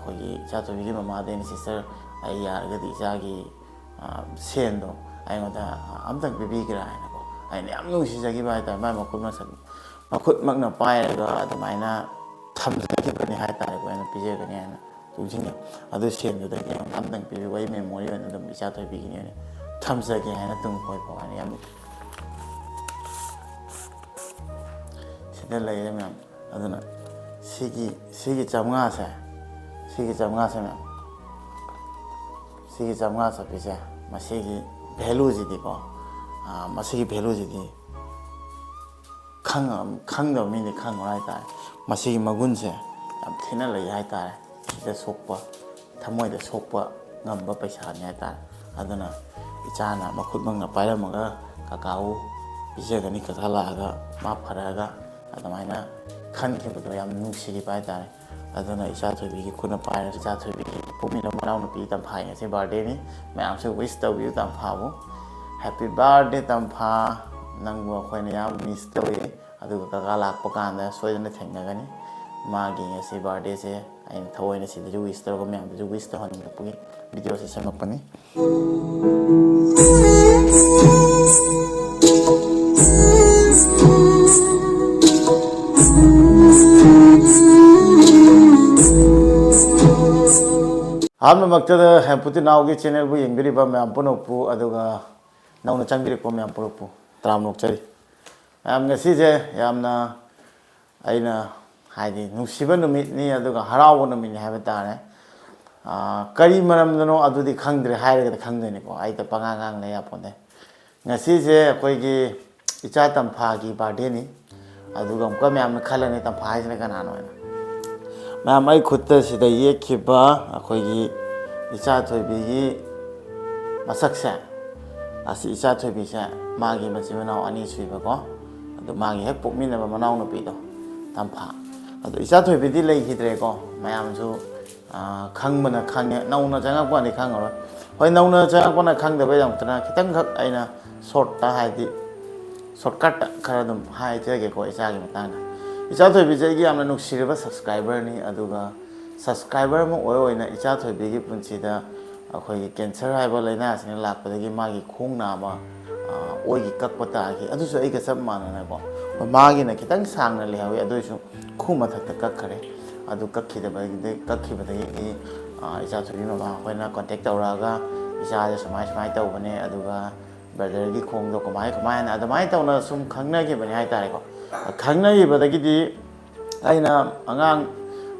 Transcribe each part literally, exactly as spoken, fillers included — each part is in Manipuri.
ꯑꯩꯈꯣꯏꯒꯤ ꯏꯆꯥ ꯊꯣꯏꯕꯤꯒꯤ ꯃꯃꯥꯗ ꯑꯩꯅ, "ꯁꯤꯁꯇꯔ, ꯑꯩ ꯌꯥꯔꯒꯗꯤ ꯏꯆꯥꯒꯤ, ꯑ, ꯁꯦꯟꯗꯣ ꯑꯩꯉꯣꯟꯗ ꯑꯝꯇꯪ ꯄꯤꯕꯤꯒꯦꯔꯥ?" ꯍꯥꯏꯅꯀꯣ꯫ ꯑꯩꯅ ꯌꯥꯝ ꯅꯨꯡꯁꯤꯖꯈꯤꯕ ꯍꯥꯏꯇꯥꯔꯦ꯫ ꯃꯥꯏ ꯃꯈꯨꯠ ꯃꯁꯛ, ꯃꯈꯨꯠꯃꯛꯅ ꯄꯥꯏꯔꯒ ꯑꯗꯨꯃꯥꯏꯅ ꯊꯝꯖꯈꯤꯕꯅꯤ ꯍꯥꯏꯇꯥꯔꯦꯀꯣ, ꯑꯩꯅ ꯄꯤꯖꯒꯅꯤ ꯍꯥꯏꯅ ꯇꯨꯡꯁꯤꯟꯅ꯫ ꯑꯗꯨ ꯁꯦꯟꯗꯨꯗꯒꯤ ꯑꯃꯨꯛ ꯑꯝꯇꯪ ꯄꯤꯕꯤꯌꯨ, ꯑꯩ ꯃꯦꯃꯣꯔꯤ ꯑꯣꯏꯅ ꯑꯗꯨꯝ ꯏꯆꯥ ꯊꯣꯏꯕꯤꯒꯤꯅꯤ ꯑꯣꯏꯅ ꯊꯝꯖꯒꯦ ꯍꯥꯏꯅ ꯇꯨꯡ ꯀꯣꯏ ꯐꯥꯎ ꯍꯥꯏꯅ ꯌꯥꯝ ꯁꯤꯗ ꯂꯩꯔꯦ ꯃꯌꯥꯝ꯫ ꯑꯗꯨꯅ ꯁꯤꯒꯤ, ꯁꯤꯒꯤ ꯆꯥꯝꯃꯉꯥꯁꯦ, ꯁꯤꯒꯤ ꯆꯥꯝꯃꯉꯥꯁꯦ ꯃꯌꯥꯝ, ꯁꯤꯒꯤ ꯆꯥꯝꯃꯉꯥ ꯆꯠꯄꯤꯁꯦ, ꯃꯁꯤꯒꯤ ꯚꯦꯂꯨꯁꯤꯗꯤꯀꯣ, ꯑꯥ, ꯃꯁꯤꯒꯤ ꯚꯦꯂꯨꯁꯤꯗꯤ ꯈꯪꯉ-, ꯈꯪꯗꯕ ꯃꯤꯗꯤ ꯈꯪꯉꯣꯏ ꯍꯥꯏꯇꯥꯔꯦ꯫ ꯃꯁꯤꯒꯤ ꯃꯒꯨꯟꯁꯦ ꯌꯥꯝ ꯊꯤꯅ ꯂꯩ ꯍꯥꯏꯇꯥꯔꯦ꯫ ꯁꯤꯗ ꯁꯣꯛꯄ, ꯊꯃꯣꯏꯗ ꯁꯣꯛꯄ ꯉꯝꯕ ꯄꯩꯁꯥꯅꯤ ꯍꯥꯏꯇꯥꯔꯦ꯫ ꯑꯗꯨꯅ ꯏꯆꯥꯅ ꯃꯈꯨꯠꯃꯛꯅ ꯄꯥꯏꯔꯝꯃꯒ ꯀꯀꯥꯕꯨ ꯄꯤꯖꯒꯅꯤ, ꯀꯀꯥ ꯂꯥꯛꯑꯒ ꯃꯥ ꯐꯔꯛꯑꯒ ꯑꯗꯨꯃꯥꯏꯅ ꯈꯟꯈꯤꯕꯗꯣ ꯌꯥꯝ ꯅꯨꯡꯁꯤꯈꯤꯕ ꯍꯥꯏꯇꯥꯔꯦ꯫ ꯑꯗꯨꯅ ꯏꯆꯥ ꯊꯣꯏꯕꯤꯒꯤ ꯈꯨꯠꯅ ꯄꯥꯏꯔꯒ, ꯏꯆꯥ ꯊꯣꯏꯕꯤꯒꯤ ꯄꯣꯛꯃꯤꯟꯅꯕ ꯃꯅꯥꯎꯅꯨꯄꯤ ꯇꯝꯐꯥꯒꯤ ꯉꯁꯤ ꯕꯥꯔꯗꯦꯅꯤ꯫ ꯃꯌꯥꯝꯁꯨ ꯋꯤꯁ ꯇꯧꯕꯤꯌꯨ ꯇꯝꯐꯥꯕꯨ꯫ ꯍꯦꯄꯤ ꯕꯥꯔꯗꯦ ꯇꯝꯐꯥ, ꯅꯪꯕꯨ ꯑꯩꯈꯣꯏꯅ ꯌꯥꯝ ꯃꯤꯁ ꯇꯧꯏ꯫ ꯑꯗꯨꯒ ꯀꯀꯥ ꯂꯥꯛꯄ ꯀꯥꯟꯗ ꯁꯣꯏꯗꯅ ꯊꯦꯡꯅꯒꯅꯤ꯫ ꯃꯥꯒꯤ ꯉꯁꯤ ꯕꯥꯔꯗꯦꯁꯦ ꯑꯩꯅ ꯊꯑꯣꯏꯅ ꯁꯤꯗꯁꯨ ꯋꯤꯁ ꯇꯧꯔꯒ ꯃꯌꯥꯝꯗꯁꯨ ꯋꯤꯁ ꯇꯧꯍꯟꯅꯤꯡꯉꯛꯄꯒꯤ ꯚꯤꯗꯤꯑꯣꯁꯦ ꯁꯦꯝꯃꯛꯄꯅꯤ꯫ ꯑꯍꯥꯟꯕꯃꯛꯇꯗ ꯍꯦꯝꯄꯨꯇꯤ ꯅꯥꯎꯒꯤ ꯆꯦꯅꯦꯜꯕꯨ ꯌꯦꯡꯕꯤꯔꯤꯕ ꯃꯌꯥꯝ ꯄꯨꯝꯅꯃꯛꯄꯨ, ꯑꯗꯨꯒ ꯅꯧꯅ ꯆꯪꯕꯤꯔꯛꯄ ꯃꯌꯥꯝ ꯄꯨꯝꯅꯃꯛꯄꯨ ꯇꯔꯥꯝꯅ ꯑꯣꯛꯆꯔꯤ꯫ ꯃꯌꯥꯝ, ꯉꯁꯤꯁꯦ ꯌꯥꯝꯅ ꯑꯩꯅ, ꯍꯥꯏꯗꯤ, ꯅꯨꯡꯁꯤꯕ ꯅꯨꯃꯤꯠꯅꯤ, ꯑꯗꯨꯒ ꯍꯔꯥꯎꯕ ꯅꯨꯃꯤꯠꯅꯤ ꯍꯥꯏꯕ ꯇꯥꯔꯦ꯫ ꯑꯥ, ꯀꯔꯤ ꯃꯔꯝꯗꯅꯣ ꯑꯗꯨꯗꯤ ꯈꯪꯗ꯭ꯔꯦ, ꯍꯥꯏꯔꯒꯗꯤ ꯈꯪꯗꯣꯏꯅꯤꯀꯣ, ꯑꯩꯗ ꯄꯉꯥꯡ ꯉꯥꯡ ꯂꯩ ꯌꯥꯄꯣꯟꯇꯦ꯫ ꯉꯁꯤꯁꯦ ꯑꯩꯈꯣꯏꯒꯤ ꯏꯆꯥ ꯇꯝꯐꯥꯒꯤ ꯕꯥꯔꯗꯦꯅꯤ꯫ ꯑꯗꯨꯒ ꯑꯃꯨꯛꯀ ꯃꯌꯥꯝꯅ ꯈꯜꯂꯅꯤ, "ꯇꯝꯐꯥ ꯍꯥꯏꯁꯤꯅ ꯀꯅꯥꯅꯣ?" ꯍꯥꯏꯅ꯫ ꯃꯌꯥꯝ, ꯑꯩ ꯈꯨꯠꯇ ꯁꯤꯗ ꯌꯦꯛꯈꯤꯕ ꯑꯩꯈꯣꯏꯒꯤ ꯏꯆꯥ ꯊꯣꯏꯕꯤꯒꯤ ꯃꯁꯛꯁꯦ, ꯑꯁꯤ ꯏꯆꯥ ꯊꯣꯏꯕꯤꯁꯦ ꯃꯥꯒꯤ ꯃꯆꯤꯟ ꯃꯅꯥꯎ ꯑꯅꯤ ꯁꯨꯏꯕꯀꯣ꯫ ꯑꯗꯨ ꯃꯥꯒꯤ ꯍꯦꯛ ꯄꯣꯛꯃꯤꯟꯅꯕ ꯃꯅꯥꯎꯅꯨꯄꯤꯗꯣ, ꯇꯝꯐꯥ꯫ ꯑꯗꯣ ꯏꯆꯥ ꯊꯣꯏꯕꯤꯗꯤ ꯂꯩꯈꯤꯗ꯭ꯔꯦꯀꯣ, ꯃꯌꯥꯝꯁꯨ, ꯑꯥ, ꯈꯪꯕꯅ ꯈꯪꯉꯦ, ꯅꯧꯅ ꯆꯪꯉꯛꯄꯅꯗꯤ ꯈꯪꯉꯔꯣꯏ꯫ ꯍꯣꯏ, ꯅꯧꯅ ꯆꯪꯉꯛꯄꯅ ꯈꯪꯗꯕ ꯌꯥꯝ ꯐꯠꯇꯅ ꯈꯤꯇꯪꯈꯛ ꯑꯩꯅ ꯁꯣꯔꯠꯇ, ꯍꯥꯏꯗꯤ ꯁꯣꯔꯠꯀꯠꯇ ꯈꯔ ꯑꯗꯨꯝ ꯍꯥꯏꯖꯒꯦꯀꯣ ꯏꯆꯥꯒꯤ ꯃꯇꯥꯡꯗ꯫ ꯏꯆꯥ ꯊꯣꯏꯕꯤꯁꯦ ꯑꯩꯒꯤ ꯌꯥꯝꯅ ꯅꯨꯡꯁꯤꯔꯕ ꯁꯕꯁꯀ꯭ꯔꯥꯏꯕꯔꯅꯤ, ꯑꯗꯨꯒ ꯁꯕꯁꯀ꯭ꯔꯥꯏꯕꯔ ꯑꯃ ꯑꯣꯏ ꯑꯣꯏꯅ ꯏꯆꯥ ꯊꯣꯏꯕꯤꯒꯤ ꯄꯨꯟꯁꯤꯗ ꯑꯩꯈꯣꯏꯒꯤ ꯀꯦꯟꯁꯔ ꯍꯥꯏꯕ ꯂꯥꯏꯅꯥꯁꯤꯅ ꯂꯥꯛꯄꯗꯒꯤ ꯃꯥꯒꯤ ꯈꯣꯡ ꯅꯥꯕ, ꯑ, ꯑꯣꯏꯒꯤ ꯀꯛꯄ ꯇꯥꯈꯤ꯫ ꯑꯗꯨꯁꯨ ꯑꯩꯒ ꯆꯞ ꯃꯥꯟꯅꯅꯀꯣ, ꯃꯥꯒꯤꯅ ꯈꯤꯇꯪ ꯁꯥꯡꯅ ꯂꯩꯍꯧꯋꯤ, ꯑꯗꯨ ꯑꯣꯏꯁꯨ ꯈꯨ ꯃꯊꯛꯇ ꯀꯛꯈꯔꯦ꯫ ꯑꯗꯨ ꯀꯛꯈꯤꯗꯕꯒꯤ, ꯀꯛꯈꯤꯕꯗꯒꯤ, ꯑ, ꯏꯆꯥ ꯊꯣꯏꯕꯤ ꯃꯃꯥ ꯑꯩꯈꯣꯏꯅ ꯀꯣꯟꯇꯦꯛ ꯇꯧꯔꯛꯑꯒ, "ꯏꯆꯥꯁꯦ ꯁꯨꯃꯥꯏ ꯁꯨꯃꯥꯏꯅ ꯇꯧꯕꯅꯦ, ꯑꯗꯨꯒ ꯕ꯭ꯔꯗꯔꯒꯤ ꯈꯣꯡꯗꯣ ꯀꯃꯥꯏ ꯀꯃꯥꯏꯅ", ꯑꯗꯨꯃꯥꯏꯅ ꯇꯧꯅ ꯁꯨꯝ ꯈꯪꯅꯈꯤꯕꯅꯤ ꯍꯥꯏ ꯇꯥꯔꯦꯀꯣ꯫ ꯈꯪꯅꯈꯤꯕꯗꯒꯤꯗꯤ ꯑꯩꯅ ꯑꯉꯥꯡ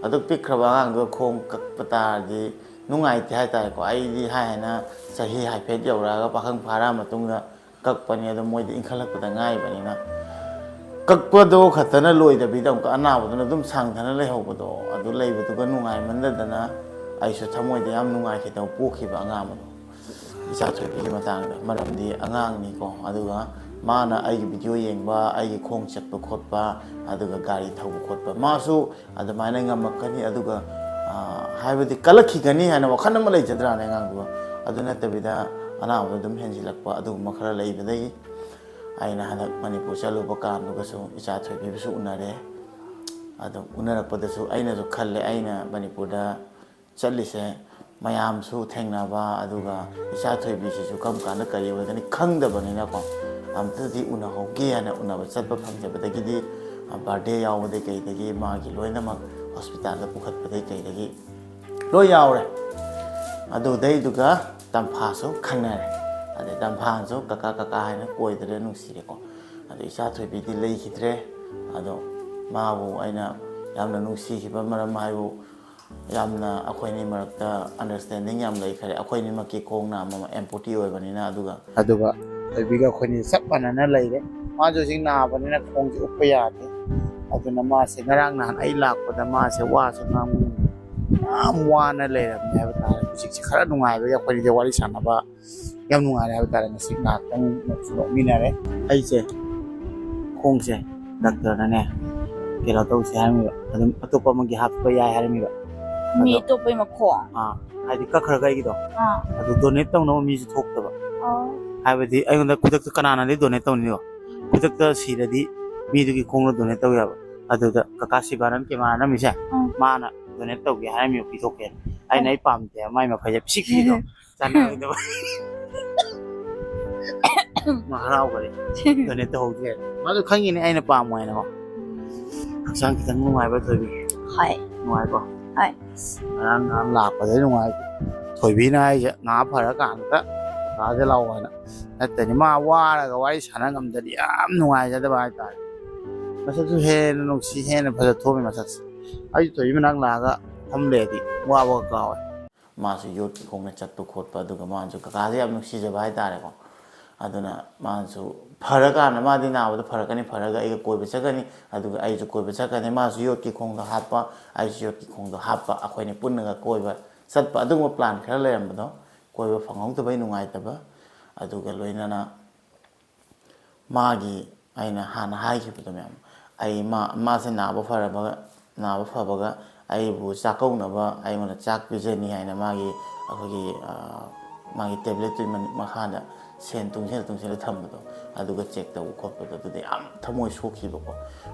ꯑꯗꯨꯛ ꯄꯤꯛꯈ꯭ꯔꯕ ꯑꯉꯥꯡꯗꯣ ꯈꯣꯡ ꯀꯛꯄ ꯇꯥꯔꯗꯤ ꯅꯨꯡꯉꯥꯏꯇꯦ ꯍꯥꯏ ꯇꯥꯔꯦꯀꯣ꯫ ꯑꯩꯗꯤ ꯍꯥꯏ ꯍꯥꯏꯅ ꯆꯍꯤ ꯍꯥꯏꯐꯦꯠ ꯌꯧꯔꯛꯑꯒ ꯄꯥꯈꯪ ꯐꯥꯔꯛꯑ ꯃꯇꯨꯡꯗ ꯀꯛꯄꯅꯤ, ꯑꯗꯣ ꯃꯣꯏꯗꯤ ꯏꯟꯈꯠꯂꯛꯄꯗ ꯉꯥꯏꯔꯤꯕꯅꯤꯅ ꯀꯛꯄꯗꯣ ꯈꯛꯇꯅ ꯂꯣꯏꯗꯕꯤꯗ ꯑꯃꯨꯛꯀ ꯑꯅꯥꯕꯗꯨꯅ ꯑꯗꯨꯝ ꯁꯥꯡꯊꯅ ꯂꯩꯍꯧꯕꯗꯣ, ꯑꯗꯨ ꯂꯩꯕꯗꯨꯒ ꯅꯨꯡꯉꯥꯏꯃꯟꯗꯗꯅ ꯑꯩꯁꯨ ꯊꯃꯣꯏꯗ ꯌꯥꯝ ꯅꯨꯡꯉꯥꯏꯈꯤꯗꯕ ꯄꯣꯛꯈꯤꯕ ꯑꯉꯥꯡ ꯑꯃꯗꯣ꯫ ꯏꯆꯥ ꯊꯣꯏꯕꯤꯒꯤ ꯃꯇꯥꯡꯗ, ꯃꯔꯝꯗꯤ ꯑꯉꯥꯡꯅꯤꯀꯣ, ꯑꯗꯨꯒ ꯃꯥꯅ ꯑꯩꯒꯤ ꯚꯤꯗꯤꯑꯣ ꯌꯦꯡꯕ, ꯑꯩꯒꯤ ꯈꯣꯡ ꯆꯠꯄ ꯈꯣꯠꯄ, ꯑꯗꯨꯒ ꯒꯥꯔꯤ ꯊꯧꯕ ꯈꯣꯠꯄ, ꯃꯥꯁꯨ ꯑꯗꯨꯃꯥꯏꯅ ꯉꯝꯃꯛꯀꯅꯤ꯫ ꯑꯗꯨꯒ, ꯑ, ꯍꯥꯏꯕꯗꯤ ꯀꯜꯂꯛꯈꯤꯒꯅꯤ ꯍꯥꯏꯅ ꯋꯥꯈꯜ ꯑꯃ ꯂꯩꯖꯗ꯭ꯔꯥꯅꯦ ꯑꯉꯥꯡꯗꯨꯒ? ꯑꯗꯨ ꯅꯠꯇꯕꯤꯗ ꯑꯅꯥꯕꯗꯣ ꯑꯗꯨꯝ ꯍꯦꯟꯖꯤꯜꯂꯛꯄ, ꯑꯗꯨꯒꯨꯝꯕ ꯈꯔ ꯂꯩꯕꯗꯒꯤ ꯑꯩꯅ ꯍꯟꯗꯛ ꯃꯅꯤꯄꯨꯔ ꯆꯠꯂꯨꯕ ꯀꯥꯟꯗꯨꯒꯁꯨ ꯏꯆꯥ ꯊꯣꯏꯕꯤꯕꯨꯁꯨ ꯎꯅꯔꯦ꯫ ꯑꯗꯨ ꯎꯅꯔꯛꯄꯗꯁꯨ ꯑꯩꯅꯁꯨ ꯈꯜꯂꯦ, ꯑꯩꯅ ꯃꯅꯤꯄꯨꯔꯗ ꯆꯠꯂꯤꯁꯦ ꯃꯌꯥꯝꯁꯨ ꯊꯦꯡꯅꯕ, ꯑꯗꯨꯒ ꯏꯆꯥ ꯊꯣꯏꯕꯤꯁꯤꯁꯨ ꯀꯔꯝ ꯀꯥꯟꯗ ꯀꯔꯤ ꯑꯣꯏꯒꯅꯤ ꯈꯪꯗꯕꯅꯤꯅꯀꯣ, ꯑꯝꯇꯗꯤ ꯎꯅꯍꯧꯒꯦ ꯍꯥꯏꯅ ꯎꯅꯕ ꯆꯠꯄ ꯐꯪꯖꯕꯗꯒꯤꯗꯤ, ꯕꯥꯔꯗꯦ ꯌꯥꯎꯕꯗꯩ ꯀꯩꯗꯒꯤ ꯃꯥꯒꯤ ꯂꯣꯏꯅꯃꯛ ꯍꯣꯁꯄꯤꯇꯥꯜꯗ ꯄꯨꯈꯠꯄꯗꯩ ꯀꯩꯗꯒꯤ ꯂꯣꯏ ꯌꯥꯎꯔꯦ꯫ ꯑꯗꯨꯗꯩꯗꯨꯒ ꯇꯝꯐꯥꯁꯨ ꯈꯪꯅꯔꯦ꯫ ꯑꯗꯩ ꯇꯝꯐꯥꯅꯁꯨ "ꯀꯀꯥ, ꯀꯀꯥ" ꯍꯥꯏꯅ ꯀꯣꯏꯗ꯭ꯔꯦ, ꯅꯨꯡꯁꯤꯔꯦꯀꯣ꯫ ꯑꯗꯩ ꯏꯆꯥ ꯊꯣꯏꯕꯤꯗꯤ ꯂꯩꯈꯤꯗ꯭ꯔꯦ꯫ ꯑꯗꯣ ꯃꯥꯕꯨ ꯑꯩꯅ ꯌꯥꯝꯅ ꯅꯨꯡꯁꯤꯈꯤꯕ ꯃꯔꯝ ꯍꯥꯏꯕꯨ, ꯌꯥꯝꯅ ꯑꯩꯈꯣꯏꯅꯤ ꯃꯔꯛꯇ ꯑꯟꯗꯔꯁꯇꯦꯟꯗꯤꯡ ꯌꯥꯝ ꯂꯩꯈꯔꯦ꯫ ꯑꯩꯈꯣꯏꯅꯤꯃꯛꯀꯤ ꯈꯣꯡ ꯅꯥꯝꯃ ꯑꯃ ꯑꯦꯝꯄꯨꯇꯤ ꯑꯣꯏꯕꯅꯤꯅ, ꯑꯗꯨꯒ ꯑꯗꯨꯒ ꯊꯣꯏꯕꯤꯒ ꯑꯩꯈꯣꯏꯅꯤ ꯆꯞ ꯃꯥꯟꯅꯅ ꯂꯩꯔꯦ꯫ ꯃꯥꯁꯨ ꯍꯧꯖꯤꯛ ꯅꯥꯕꯅꯤꯅ ꯈꯣꯡꯁꯦ ꯎꯞꯄ ꯌꯥꯗꯦ꯫ ꯑꯗꯨꯅ ꯃꯥꯁꯦ ꯉꯔꯥꯡ ꯅꯍꯥꯟ ꯑꯩ ꯂꯥꯛꯄꯗ ꯃꯥꯁꯦ ꯋꯥꯁꯨ ꯉꯥꯡꯕ ꯌꯥꯝ ꯋꯥꯅ ꯂꯩꯔꯕꯅꯦ ꯍꯥꯏꯕ ꯇꯥꯔꯦ꯫ ꯍꯧꯖꯤꯛꯁꯦ ꯈꯔ ꯅꯨꯡꯉꯥꯏꯕꯒꯤ ꯑꯩꯈꯣꯏꯅꯤꯁꯦ ꯋꯥꯔꯤ ꯁꯥꯟꯅꯕ ꯌꯥꯝ ꯅꯨꯡꯉꯥꯏꯔꯦ ꯍꯥꯏꯕ ꯇꯥꯔꯦ꯫ ꯉꯁꯤ ꯉꯥꯏꯍꯥꯛꯇꯪ ꯅꯣꯛꯁꯨ ꯅꯣꯛꯃꯤꯟꯅꯔꯦ꯫ ꯑꯩꯁꯦ ꯈꯣꯡꯁꯦ ꯗꯥꯛꯇꯔꯅꯅꯦ ꯀꯩꯅꯣ ꯇꯧꯁꯦ ꯍꯥꯏꯔꯝꯃꯤꯕ, ꯑꯗꯨꯝ ꯑꯇꯣꯞꯄ ꯑꯃꯒꯤ ꯍꯥꯞꯄ ꯌꯥꯏ ꯍꯥꯏꯔꯝꯃꯤꯕ꯫ ꯃꯤ ꯑꯗꯣ ꯑꯇꯣꯞꯄꯩ ꯃꯈꯣꯡ? ꯑꯥ, ꯍꯥꯏꯗꯤ ꯀꯛꯈ꯭ꯔꯒ ꯑꯩꯒꯤꯗꯣ, ꯑꯥ꯫ ꯑꯗꯨ ꯗꯣꯅꯦꯠ ꯇꯧꯅꯕ ꯃꯤꯁꯨ ꯊꯣꯛꯇꯕ꯫ ꯑꯣ꯫ ꯍꯥꯏꯕꯗꯤ ꯑꯩꯉꯣꯟꯗ ꯈꯨꯗꯛꯇ ꯀꯅꯥꯅꯗꯤ ꯗꯣꯅꯦꯠ ꯇꯧꯅꯤꯡꯉꯣ? ꯈꯨꯗꯛꯇ ꯁꯤꯔꯗꯤ ꯃꯤꯗꯨꯒꯤ ꯈꯣꯡꯗ ꯗꯣꯅꯦꯠ ꯇꯧ ꯌꯥꯕ꯫ ꯑꯗꯨꯗ ꯀꯀꯥ ꯁꯤꯕꯥꯅꯟ ꯀꯦꯃꯦꯔꯥ ꯅꯝꯃꯤꯁꯦ, ꯑꯥ꯫ ꯃꯥꯅ ꯗꯣꯅꯦꯠ ꯇꯧꯒꯦ ꯍꯥꯏꯔꯝꯃꯤꯕ, ꯄꯤꯊꯣꯛꯀꯦ꯫ ꯑꯩꯅ ꯑꯩ ꯄꯥꯝꯗꯦ, ꯃꯥꯏ ꯃꯈꯩꯁꯦ ꯄꯤꯁꯤꯛ ꯄꯤꯗꯣ ꯆꯥꯟꯅꯔꯣꯏꯗꯕ꯫ ꯃꯥ ꯍꯔꯥꯎꯈꯔꯦ꯫ ꯗꯣꯅꯦꯠ ꯇꯧꯍꯧꯗ꯭ꯔꯦ꯫ ꯃꯥꯁꯨ ꯈꯪꯉꯤꯅꯦ ꯑꯩꯅ ꯄꯥꯝꯃꯣ ꯍꯥꯏꯅꯀꯣ꯫ ꯍꯛꯆꯥꯡ ꯈꯤꯇꯪ ꯅꯨꯡꯉꯥꯏꯕ, ꯊꯣꯏꯕꯤ? ꯍꯣꯏ꯫ ꯅꯨꯡꯉꯥꯏꯀꯣ? ꯍꯣꯏ꯫ ꯉꯔꯥꯡ ꯅꯍꯥꯟ ꯂꯥꯛꯄꯗꯩ ꯅꯨꯡꯉꯥꯏ꯫ ꯊꯣꯏꯕꯤꯅ ꯍꯥꯏꯁꯦ, ꯅꯥ ꯐꯔꯀꯥꯟꯗ ꯀꯥꯁꯦ ꯂꯥꯛꯑꯣ ꯍꯥꯏꯅ꯫ ꯅꯠꯇ꯭ꯔꯗꯤ ꯃꯥ ꯋꯥꯔꯒ ꯋꯥꯔꯤ ꯁꯥꯟꯅ ꯉꯝꯗ꯭ꯔꯗꯤ ꯌꯥꯝ ꯅꯨꯡꯉꯥꯏꯖꯗꯕ ꯍꯥꯏꯇꯥꯔꯦ꯫ ꯃꯁꯛꯁꯨ ꯍꯦꯟꯅ ꯅꯨꯡꯁꯤ, ꯍꯦꯟꯅ ꯐꯖ ꯊꯣꯛꯑꯝꯃꯤ ꯃꯁꯛꯁꯦ꯫ ꯑꯩꯁꯨ ꯊꯣꯏꯕꯤ ꯃꯅꯥꯛ ꯂꯥꯛꯑꯒ ꯐꯝ ꯂꯩꯔꯗꯤ ꯋꯥꯕꯒ ꯀꯥꯎꯋꯦ꯫ ꯃꯥꯁꯨ ꯌꯣꯠꯀꯤ ꯈꯣꯡꯅ ꯆꯠꯄ ꯈꯣꯠꯄ, ꯑꯗꯨꯒ ꯃꯥꯁꯨ ꯀꯀꯥꯁꯦ ꯌꯥꯝ ꯅꯨꯡꯁꯤꯖꯕ ꯍꯥꯏꯇꯥꯔꯦꯀꯣ꯫ ꯑꯗꯨꯅ ꯃꯥꯁꯨ ꯐꯔꯀꯥꯟꯗ, ꯃꯥꯗꯤ ꯅꯥꯕꯗꯣ ꯐꯔꯛꯀꯅꯤ, ꯐꯔꯒ ꯑꯩꯒ ꯀꯣꯏꯕ ꯆꯠꯀꯅꯤ, ꯑꯗꯨꯒ ꯑꯩꯁꯨ ꯀꯣꯏꯕ ꯆꯠꯀꯅꯤ, ꯃꯥꯁꯨ ꯌꯣꯠꯀꯤ ꯈꯣꯡꯗꯣ ꯍꯥꯠꯄ, ꯑꯩꯁꯨ ꯌꯣꯠꯀꯤ ꯈꯣꯡꯗꯣ ꯍꯥꯠꯄ, ꯑꯩꯈꯣꯏꯅꯤ ꯄꯨꯟꯅꯒ ꯀꯣꯏꯕ ꯆꯠꯄ, ꯑꯗꯨꯒꯨꯝꯕ ꯄ꯭ꯂꯥꯟ ꯈꯔ ꯂꯩꯔꯝꯕꯗꯣ ꯀꯣꯏꯕ ꯐꯪꯍꯧꯗꯕꯩ ꯅꯨꯡꯉꯥꯏꯇꯕ, ꯑꯗꯨꯒ ꯂꯣꯏꯅꯅ ꯃꯥꯒꯤ, ꯑꯩꯅ ꯍꯥꯟꯅ ꯍꯥꯏꯈꯤꯕꯗꯣ ꯃꯌꯥꯝ, ꯑꯩ ꯃꯥ, ꯃꯥꯁꯦ ꯅꯥꯕ ꯐꯔꯕꯒ, ꯅꯥꯕ ꯐꯕꯒ ꯑꯩꯕꯨ ꯆꯥꯛꯀꯧꯅꯕ ꯑꯩꯉꯣꯟꯗ ꯆꯥꯛ ꯄꯤꯖꯅꯤ ꯍꯥꯏꯅ ꯃꯥꯒꯤ, ꯑꯩꯈꯣꯏꯒꯤ, ꯑ, ꯃꯥꯒꯤ ꯇꯦꯕ꯭ꯂꯦꯠꯇꯨꯒꯤ ꯃꯅꯤꯡ ꯃꯈꯥꯗ ꯁꯦꯟ ꯇꯨꯡꯁꯤꯜ ꯇꯨꯡꯁꯤꯜꯂ ꯊꯝꯕꯗꯣ, ꯑꯗꯨꯒ ꯆꯦꯛ ꯇꯧꯕ ꯈꯣꯠꯄꯗꯣ, ꯑꯗꯨꯗ ꯌꯥꯝ ꯊꯃꯣꯏ ꯁꯣꯛꯈꯤꯕꯀꯣ꯫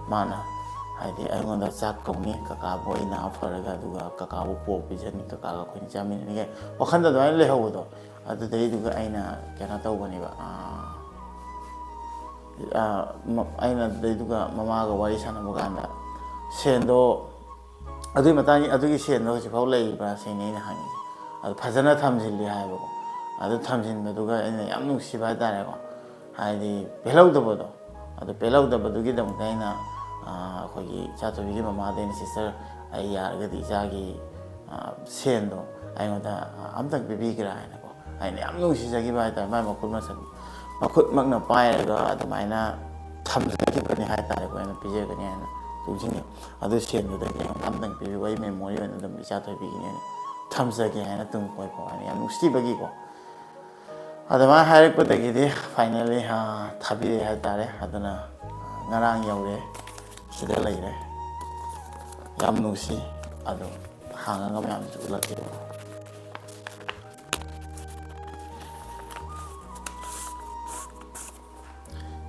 ꯃꯥꯅ ꯍꯥꯏꯗꯤ ꯑꯩꯉꯣꯟꯗ ꯆꯥꯛ ꯀꯧꯅꯤ, ꯀꯀꯥꯕꯨ ꯑꯩ ꯅꯥꯕ ꯐꯔꯒ, ꯑꯗꯨꯒ ꯀꯀꯥꯕꯨ ꯄꯣꯛ ꯄꯤꯖꯅꯤ, ꯀꯀꯥꯒ ꯑꯩꯈꯣꯏꯅꯤ ꯆꯥꯃꯤꯟꯅꯅꯤ ꯀꯥꯏ ꯋꯥꯈꯜꯗ ꯑꯗꯨꯃꯥꯏꯅ ꯂꯩꯍꯧꯕꯗꯣ, ꯑꯗꯨꯗꯩꯗꯨꯒ ꯑꯩꯅ ꯀꯩꯅꯣ ꯇꯧꯕꯅꯦꯕ, ꯑꯥ, ꯑꯥ, ꯃ-, ꯑꯩꯅ ꯑꯗꯨꯗꯩꯗꯨꯒ ꯃꯃꯥꯒ ꯋꯥꯔꯤ ꯁꯥꯟꯅꯕ ꯀꯥꯟꯗ ꯁꯦꯟꯗꯣ, ꯑꯗꯨꯒꯤ ꯃꯇꯥꯡꯒꯤ, ꯑꯗꯨꯒꯤ ꯁꯦꯟꯗꯣ ꯍꯧꯖꯤꯛꯐꯥꯎ ꯂꯩꯔꯤꯕ꯭ꯔꯥ ꯁꯤꯅꯤ ꯑꯩꯅ ꯍꯪꯉꯤꯁꯦ꯫ ꯑꯗꯨ ꯐꯖꯅ ꯊꯝꯖꯤꯜꯂꯤ ꯍꯥꯏꯕꯀꯣ꯫ ꯑꯗꯨ ꯊꯝꯖꯤꯟꯕꯗꯨꯒ ꯑꯩꯅ ꯌꯥꯝ ꯅꯨꯡꯁꯤꯕ ꯍꯥꯏꯇꯥꯔꯦꯀꯣ, ꯍꯥꯏꯗꯤ ꯄꯦꯜꯍꯧꯗꯕꯗꯣ꯫ ꯑꯗꯨ ꯄꯦꯜꯍꯧꯗꯕꯗꯨꯒꯤꯗꯃꯛꯇ ꯑꯩꯅ, ꯑꯥ, ꯑꯩꯈꯣꯏꯒꯤ ꯏꯆꯥ ꯊꯣꯏꯕꯤꯒꯤ ꯃꯃꯥꯗ ꯑꯩꯅ, "ꯁꯤꯁꯇꯔ, ꯑꯩ ꯌꯥꯔꯒꯗꯤ ꯏꯆꯥꯒꯤ, ꯑꯥ, ꯁꯦꯟꯗꯣ ꯑꯩꯉꯣꯟꯗ, ꯑꯥ, ꯑꯝꯇꯪ ꯄꯤꯕꯤꯒꯦꯔꯥ?" ꯍꯥꯏꯅꯀꯣ꯫ ꯑꯩꯅ ꯌꯥꯝ ꯅꯨꯡꯁꯤꯖꯈꯤꯕ ꯍꯥꯏꯇꯥꯔꯦ, ꯃꯥꯏ ꯃꯈꯨꯠ ꯃꯁꯛ, ꯃꯈꯨꯠꯃꯛꯅ ꯄꯥꯏꯔꯒ ꯑꯗꯨꯃꯥꯏꯅ ꯊꯝꯖꯈꯤꯕꯅꯤ ꯍꯥꯏꯇꯥꯔꯦꯀꯣ, ꯑꯩꯅ ꯄꯤꯖꯒꯅꯤ ꯍꯥꯏꯅ ꯇꯨꯡꯁꯤꯟꯅꯩ꯫ ꯑꯗꯨ ꯁꯦꯟꯗꯨꯗꯒꯤ ꯑꯩꯉꯣꯟꯗ ꯑꯝꯇꯪ ꯄꯤꯕꯤꯌꯨ, ꯑꯩ ꯃꯦꯃꯣꯔꯤ ꯑꯣꯏꯅ ꯑꯗꯨꯝ ꯏꯆꯥ ꯊꯣꯏꯕꯤꯒꯤꯅꯦꯅ ꯊꯝꯖꯒꯦ ꯍꯥꯏꯅ ꯇꯨꯡ ꯀꯣꯏ ꯐꯥꯎ ꯍꯥꯏꯅ ꯌꯥꯝ ꯅꯨꯡꯁꯤꯕꯒꯤꯀꯣ꯫ ꯑꯗꯨꯃꯥꯏꯅ ꯍꯥꯏꯔꯛꯄꯗꯒꯤꯗꯤ finally, ꯑꯥ, ꯊꯥꯕꯤꯔꯛꯑꯦ ꯍꯥꯏꯇꯥꯔꯦ꯫ ꯑꯗꯨꯅ, ꯑꯥ, ꯉꯔꯥꯡ ꯌꯧꯔꯦ, ꯁꯤꯗ ꯂꯩꯔꯦ꯫ ꯌꯥꯝ ꯅꯨꯡꯁꯤ꯫ ꯑꯗꯣ ꯍꯥꯡꯉꯒ ꯃꯌꯥꯝꯁꯨ ꯎꯠꯂꯛꯀꯦ꯫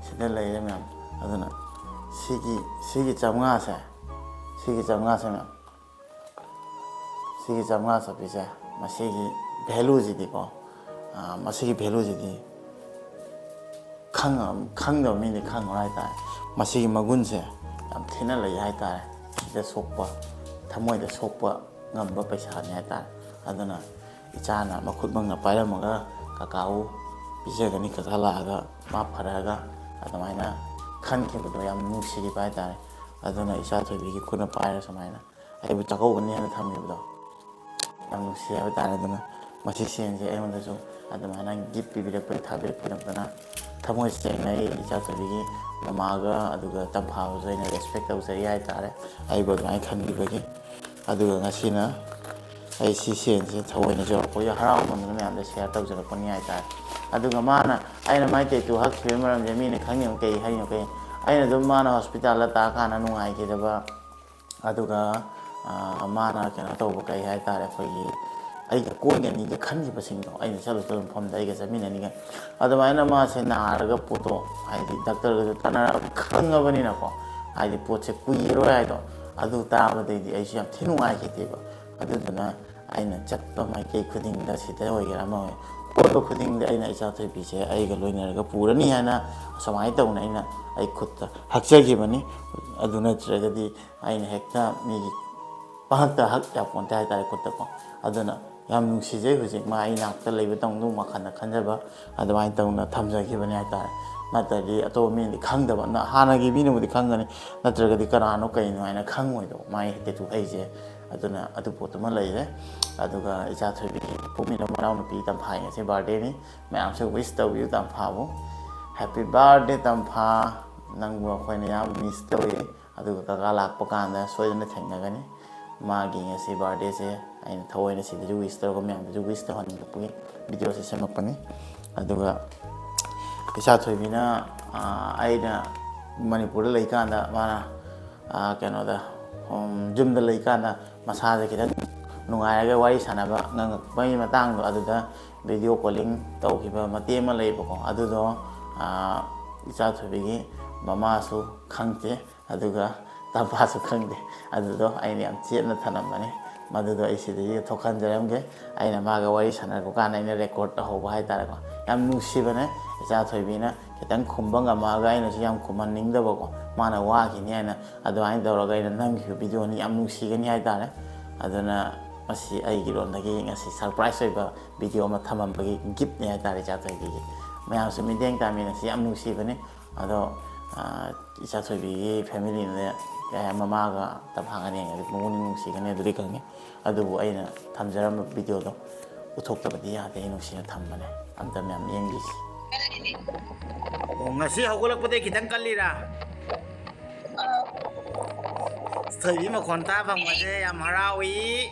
ꯁꯤꯗ ꯂꯩꯔꯦ ꯃꯌꯥꯝ꯫ ꯑꯗꯨꯅ ꯁꯤꯒꯤ, ꯁꯤꯒꯤ ꯆꯥꯝꯃꯉꯥꯁꯦ, ꯁꯤꯒꯤ ꯆꯥꯝꯃꯉꯥꯁꯦ ꯃꯌꯥꯝ, ꯁꯤꯒꯤ ꯆꯥꯝꯃꯉꯥ ꯆꯠꯄꯤꯁꯦ, ꯃꯁꯤꯒꯤ ꯚꯦꯂꯨꯁꯤꯗꯤꯀꯣ, ꯃꯁꯤꯒꯤ ꯚꯦꯂꯨꯁꯤꯗꯤ ꯈꯪꯗꯕ ꯃꯤꯗꯤ ꯈꯪꯉꯔꯣꯏ ꯍꯥꯏꯇꯥꯔꯦ꯫ ꯃꯁꯤꯒꯤ ꯃꯒꯨꯟꯁꯦ ꯌꯥꯝ ꯊꯤꯅ ꯂꯩ ꯍꯥꯏꯇꯥꯔꯦ꯫ ꯁꯤꯗ ꯁꯣꯛꯄ, ꯊꯃꯣꯏꯗ ꯁꯣꯛꯄ ꯉꯝꯕ ꯄꯩꯁꯥꯅꯤ ꯍꯥꯏꯇꯥꯔꯦ꯫ ꯑꯗꯨꯅ ꯏꯆꯥꯅ ꯃꯈꯨꯠꯃꯛꯅ ꯄꯥꯏꯔꯝꯃꯒ ꯀꯀꯥꯎ ꯄꯤꯖꯒꯅꯤ, ꯀꯀꯥ ꯂꯥꯛꯑꯒ ꯃꯥ ꯐꯔꯛꯑꯒ ꯑꯗꯨꯃꯥꯏꯅ ꯈꯟꯈꯤꯕꯗꯣ ꯌꯥꯝ ꯅꯨꯡꯁꯤꯈꯤꯕ ꯍꯥꯏꯇꯥꯔꯦ꯫ ꯑꯗꯨꯅ ꯏꯆꯥ ꯊꯣꯏꯕꯤꯒꯤ ꯈꯨꯠꯅ ꯄꯥꯏꯔꯒ ꯁꯨꯃꯥꯏꯅ ꯑꯩꯕꯨ ꯆꯥꯛꯀꯧꯒꯅꯤ ꯍꯥꯏꯅ ꯊꯝꯈꯤꯕꯗꯣ ꯌꯥꯝ ꯅꯨꯡꯁꯤ ꯍꯥꯏꯕ ꯇꯥꯔꯦ꯫ ꯑꯗꯨꯅ ꯃꯁꯤ ꯁꯦꯟꯁꯦ ꯑꯩꯉꯣꯟꯗꯁꯨ ꯑꯗꯨꯃꯥꯏꯅ ꯒꯤꯐ ꯄꯤꯕꯤꯔꯛꯄ, ꯊꯥꯕꯤꯔꯛꯄꯗꯃꯛꯇꯅ ꯊꯃꯣꯏ ꯁꯦꯡꯅ ꯑꯩ ꯏꯆꯥ ꯊꯣꯏꯕꯤꯒꯤ ꯃꯃꯥꯒ ꯑꯗꯨꯒ ꯇꯝꯐꯥꯕꯁꯨ ꯑꯩꯅ ꯔꯦꯁꯄꯦꯛ ꯇꯧꯖꯔꯤ ꯍꯥꯏꯇꯥꯔꯦ, ꯑꯩꯕꯨ ꯑꯗꯨꯃꯥꯏꯅ ꯈꯟꯕꯤꯕꯒꯤ꯫ ꯑꯗꯨꯒ ꯉꯁꯤꯅ ꯑꯩ ꯁꯤ ꯁꯦꯟꯁꯦ ꯊꯑꯣꯏꯅꯁꯨ ꯑꯩꯈꯣꯏꯒꯤ ꯍꯔꯥꯎꯃꯟꯗꯅ ꯃꯌꯥꯝꯗ ꯁꯤꯌꯔ ꯇꯧꯖꯔꯛꯄꯅꯤ ꯍꯥꯏꯇꯥꯔꯦ꯫ ꯑꯗꯨꯒ ꯃꯥꯅ, ꯑꯩꯅ ꯃꯥꯏ ꯇꯦꯇꯨ ꯍꯛꯈꯤꯕꯒꯤ ꯃꯔꯝꯁꯦ ꯃꯤꯅ ꯈꯪꯉꯤꯕ ꯀꯩ ꯍꯥꯏꯅꯣ, ꯀꯩ, ꯑꯩꯅ ꯑꯗꯨꯝ ꯃꯥꯅ ꯍꯣꯁꯄꯤꯇꯥꯜꯗ ꯇꯥꯀꯥꯟꯗ ꯅꯨꯡꯉꯥꯏꯈꯤꯗꯕ, ꯑꯗꯨꯒ ꯃꯥꯅ ꯀꯩꯅꯣ ꯇꯧꯕ ꯀꯩ ꯍꯥꯏꯇꯥꯔꯦ, ꯑꯩꯈꯣꯏꯒꯤ ꯑꯩꯒ ꯀꯣꯏꯒꯅꯤꯒ ꯈꯟꯈꯤꯕꯁꯤꯡꯗꯣ, ꯑꯩꯅ ꯆꯠꯂꯨ ꯆꯠꯂꯨ ꯃꯐꯝꯗ ꯑꯩꯒ ꯆꯠꯃꯤꯟꯅꯅꯤꯒ, ꯑꯗꯨꯃꯥꯏꯅ ꯃꯥꯁꯦ ꯅꯥꯔꯒ ꯄꯣꯠꯇꯣ, ꯍꯥꯏꯗꯤ ꯗꯥꯛꯇꯔꯒꯁꯨ ꯇꯥꯟꯅꯔꯒ ꯈꯪꯉꯕꯅꯤꯅꯀꯣ, ꯍꯥꯏꯗꯤ ꯄꯣꯠꯁꯦ ꯀꯨꯏꯔꯔꯣꯏ ꯍꯥꯏꯗꯣ, ꯑꯗꯨ ꯇꯥꯕꯗꯩꯗꯤ ꯑꯩꯁꯨ ꯌꯥꯝ ꯊꯤ ꯅꯨꯡꯉꯥꯏꯈꯤꯗꯦꯕ꯫ ꯑꯗꯨꯗꯨꯅ ꯑꯩꯅ ꯆꯠꯄ ꯃꯥꯏꯀꯩ ꯈꯨꯗꯤꯡꯗ, ꯁꯤꯗ ꯑꯣꯏꯒꯦꯔꯥ ꯑꯃ ꯑꯣꯏꯒꯦꯔꯥ, ꯀꯣꯏꯕ ꯈꯨꯗꯤꯡꯗ ꯑꯩꯅ ꯏꯆꯥ ꯊꯣꯏꯕꯤꯁꯦ ꯑꯩꯒ ꯂꯣꯏꯅꯔꯒ ꯄꯨꯔꯅꯤ ꯍꯥꯏꯅ ꯁꯨꯃꯥꯏꯅ ꯇꯧꯅ ꯑꯩꯅ ꯑꯩ ꯈꯨꯠꯇ ꯍꯛꯆꯈꯤꯕꯅꯤ꯫ ꯑꯗꯨ ꯅꯠꯇ꯭ꯔꯒꯗꯤ ꯑꯩꯅ ꯍꯦꯛꯇ ꯃꯤꯒꯤ ꯄꯪꯍꯛꯇ ꯍꯛ ꯌꯥꯄꯣꯟꯇꯦ ꯍꯥꯏꯇꯥꯔꯦ, ꯈꯨꯠꯇꯀꯣ꯫ ꯑꯗꯨꯅ ꯌꯥꯝ ꯅꯨꯡꯁꯤꯖꯩ꯫ ꯍꯧꯖꯤꯛ ꯃꯥ ꯑꯩ ꯅꯥꯛꯇ ꯂꯩꯕ ꯇꯧꯅꯨ ꯋꯥꯈꯜꯗ ꯈꯟꯖꯕ ꯑꯗꯨꯃꯥꯏꯅ ꯇꯧꯅ ꯊꯝꯖꯈꯤꯕꯅꯤ ꯍꯥꯏꯇꯥꯔꯦ꯫ ꯅꯠꯇ꯭ꯔꯗꯤ ꯑꯇꯣꯞꯄ ꯃꯤꯅꯗꯤ ꯈꯪꯗꯕ, ꯅ-, ꯍꯥꯟꯅꯒꯤ ꯃꯤꯅꯕꯨꯗꯤ ꯈꯪꯒꯅꯤ, ꯅꯠꯇ꯭ꯔꯒꯗꯤ ꯀꯅꯥꯅꯣ ꯀꯩꯅꯣ ꯍꯥꯏꯅ ꯈꯪꯉꯣꯏꯗꯧꯕ ꯃꯥꯒꯤ ꯇꯦꯇꯨ ꯍꯛꯏꯁꯦ꯫ ꯑꯗꯨꯅ ꯑꯗꯨ ꯄꯣꯠꯇꯨꯃ ꯂꯩꯔꯦ꯫ ꯑꯗꯨꯒ ꯏꯆꯥ ꯊꯣꯏꯕꯤꯒꯤ ꯄꯣꯛꯃꯤꯟꯅꯕ ꯃꯅꯥꯎꯅꯨꯄꯤ ꯇꯝꯐꯥꯏ ꯉꯁꯤ ꯕꯥꯔꯗꯦꯅꯤ꯫ ꯃꯌꯥꯝꯁꯨ ꯋꯤꯁ ꯇꯧꯕꯤꯌꯨ ꯇꯝꯐꯥꯕꯨ꯫ ꯍꯦꯄꯤ ꯕꯥꯔꯗꯦ ꯇꯝꯐꯥ, ꯅꯪꯕꯨ ꯑꯩꯈꯣꯏꯅ ꯌꯥꯝ ꯃꯤꯁ ꯇꯧꯏ꯫ ꯑꯗꯨꯒ ꯀꯀꯥ ꯂꯥꯛꯄ ꯀꯥꯟꯗ ꯁꯣꯏꯗꯅ ꯊꯦꯡꯅꯒꯅꯤ꯫ ꯃꯥꯒꯤ ꯉꯁꯤ ꯕꯥꯔꯗꯦꯁꯦ ꯑꯩꯅ ꯊꯑꯣꯏꯅ ꯁꯤꯗꯁꯨ ꯋꯤꯁ ꯇꯧꯔꯒ ꯃꯌꯥꯝꯗꯁꯨ ꯋꯤꯁ ꯇꯧꯍꯟꯅꯤꯡꯕꯒꯤ ꯚꯤꯗꯤꯑꯣꯁꯦ ꯁꯦꯝꯃꯛꯄꯅꯤ꯫ ꯑꯗꯨꯒ ꯏꯆꯥ ꯊꯣꯏꯕꯤꯅ, ꯑꯥ, ꯑꯩꯅ ꯃꯅꯤꯄꯨꯔꯗ ꯂꯩꯀꯥꯟꯗ ꯃꯥꯅ, ꯑꯥ, ꯀꯩꯅꯣꯗ, ꯎꯝ, ꯌꯨꯝꯗ ꯂꯩꯀꯥꯟꯗ ꯃꯁꯥꯁꯦ ꯈꯤꯇꯪ ꯅꯨꯡꯉꯥꯏꯔꯒ ꯋꯥꯔꯤ ꯁꯥꯟꯅꯕ ꯉꯝꯃꯛꯄꯒꯤ ꯃꯇꯥꯡꯗꯣ, ꯑꯗꯨꯗ ꯚꯤꯗꯤꯑꯣ ꯀꯣꯂꯤꯡ ꯇꯧꯈꯤꯕ ꯃꯇꯦꯛ ꯑꯃ ꯂꯩꯌꯦꯕꯀꯣ꯫ ꯑꯗꯨꯗꯣ, ꯑꯥ, ꯏꯆꯥ ꯊꯣꯏꯕꯤꯒꯤ ꯃꯃꯥꯁꯨ ꯈꯪꯗꯦ, ꯑꯗꯨꯒ ꯇꯝꯐꯥꯁꯨ ꯈꯪꯗꯦ꯫ ꯑꯗꯨꯗꯣ ꯑꯩꯅ ꯌꯥꯝ ꯆꯦꯠꯅ ꯊꯅꯝꯕꯅꯤ꯫ ꯃꯗꯨꯗꯣ ꯑꯩ ꯁꯤꯗꯒꯤ ꯊꯣꯛꯍꯟꯖꯔꯝꯒꯦ꯫ ꯑꯩꯅ ꯃꯥꯒ ꯋꯥꯔꯤ ꯁꯥꯟꯅꯔꯛꯄ ꯀꯥꯟꯗ ꯑꯩꯅ ꯔꯦꯀꯣꯔꯠ ꯇꯧꯍꯧꯕ ꯍꯥꯏꯇꯥꯔꯦꯀꯣ꯫ ꯌꯥꯝ ꯅꯨꯡꯁꯤꯕꯅꯦ ꯏꯆꯥ ꯊꯣꯏꯕꯤꯅ꯫ ꯈꯤꯇꯪ ꯈꯨꯝꯕ ꯉꯝꯃꯛꯑꯒ ꯑꯩꯅꯁꯨ ꯌꯥꯝ ꯈꯨꯝꯍꯟꯅꯤꯡꯗꯕꯀꯣ, ꯃꯥꯅ ꯋꯥꯈꯤꯅꯤ ꯍꯥꯏꯅ꯫ ꯑꯗꯨꯃꯥꯏꯅ ꯇꯧꯔꯒ ꯑꯩꯅ ꯅꯝꯈꯤꯕ ꯚꯤꯗꯤꯑꯣꯅꯤ, ꯌꯥꯝ ꯅꯨꯡꯁꯤꯒꯅꯤ ꯍꯥꯏꯇꯥꯔꯦ꯫ ꯑꯗꯨꯅ ꯃꯁꯤ ꯑꯩꯒꯤ ꯂꯣꯟꯗꯒꯤ ꯉꯁꯤ ꯁꯔꯄ꯭ꯔꯥꯏꯁ ꯑꯣꯏꯕ ꯚꯤꯗꯤꯑꯣ ꯑꯃ ꯊꯝꯃꯝꯕꯒꯤ ꯒꯤꯐꯅꯤ ꯍꯥꯏꯇꯥꯔꯦ ꯏꯆꯥ ꯊꯣꯏꯕꯤꯒꯤ꯫ ꯃꯌꯥꯝꯁꯨ ꯃꯤꯠꯌꯦꯡ ꯇꯥꯃꯤꯟꯅꯁꯤ, ꯌꯥꯝ ꯅꯨꯡꯁꯤꯕꯅꯤ꯫ ꯑꯗꯣ, ꯑ, ꯏꯆꯥ ꯊꯣꯏꯕꯤꯒꯤ ꯐꯦꯃꯤꯂꯤꯅ, ꯑ, ꯃꯃꯥꯒ ꯇꯝꯐꯥ ꯉꯥꯅꯦꯟꯒꯗꯤ ꯄꯨꯛꯅꯤꯡ ꯅꯨꯡꯁꯤꯒꯅꯤ, ꯑꯗꯨꯗꯤ ꯈꯪꯉꯤ꯫ ꯑꯗꯨꯕꯨ ꯑꯩꯅ ꯊꯝꯖꯔꯝꯕ ꯚꯤꯗꯤꯑꯣꯗꯣ ꯎꯠꯊꯣꯛꯇꯕꯗꯤ ꯌꯥꯗꯦ, ꯑꯩ ꯅꯨꯡꯁꯤꯅ ꯊꯝꯕꯅꯦ꯫ ꯑꯝꯇ ꯃꯌꯥꯝ ꯌꯦꯡꯕꯤꯁꯤ꯫ ꯑꯣ, ꯉꯁꯤ ꯍꯧꯒꯠꯂꯛꯄꯗꯒꯤ ꯈꯤꯇꯪ ꯀꯜꯂꯤꯔꯥ? ꯊꯣꯏꯕꯤ ꯃꯈꯣꯟ ꯇꯥ ꯐꯪꯕꯁꯦ ꯌꯥꯝ ꯍꯔꯥꯎꯏ꯫